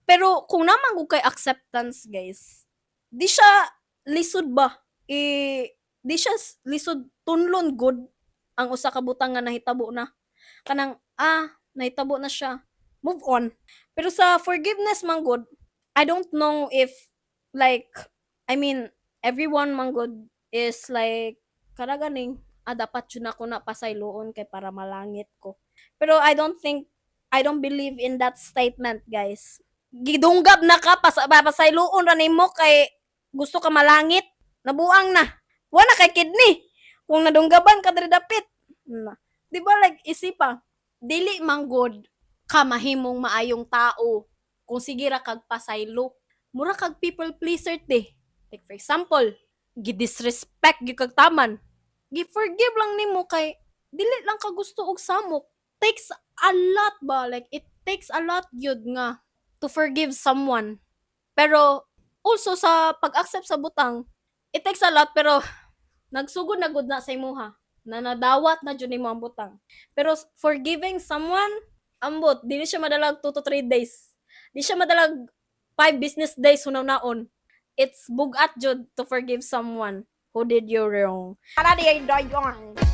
Pero kung naa man gud kay acceptance, guys, di siya lisod ba? Eh, di siya lisod tunlon gud ang usa ka butang nga nahitabo na. Kanang, ah, nahitabo na siya. Move on. Pero sa forgiveness man gud, I don't know if, like, I mean, everyone man gud is like, kada ganing, ah, dapat jud nako na pasayloon kay para malangit ko. Pero I don't think, I don't believe in that statement, guys. Gidunggab na ka, pasayloon ra nimo kay gusto ka malangit, nabuang na. Wala kay kidney. Kung nadunggaban ka diri dapit. Na. Di ba, like, isipa, dili man gud ka mahimong maayong tao kung sige ra kag pasaylo. Mura kag people pleaser te. Like, for example, gi-disrespect gyud kag taman. Gi-forgive lang nimo kay dili lang ka gusto og samok. Takes a lot ba? Like, it takes a lot gyud nga to forgive someone. Pero also sa pag-accept sa butang, it takes a lot, pero nagsugod na gud na sa imuha na nadawat na jud nimo ang butang. Pero forgiving someone, ambot, dili siya madalag 2 to 3 days. Di siya madalag 5 business days hunaw-naon. It's bugat jud to forgive someone who did you wrong. Para di ay dayon.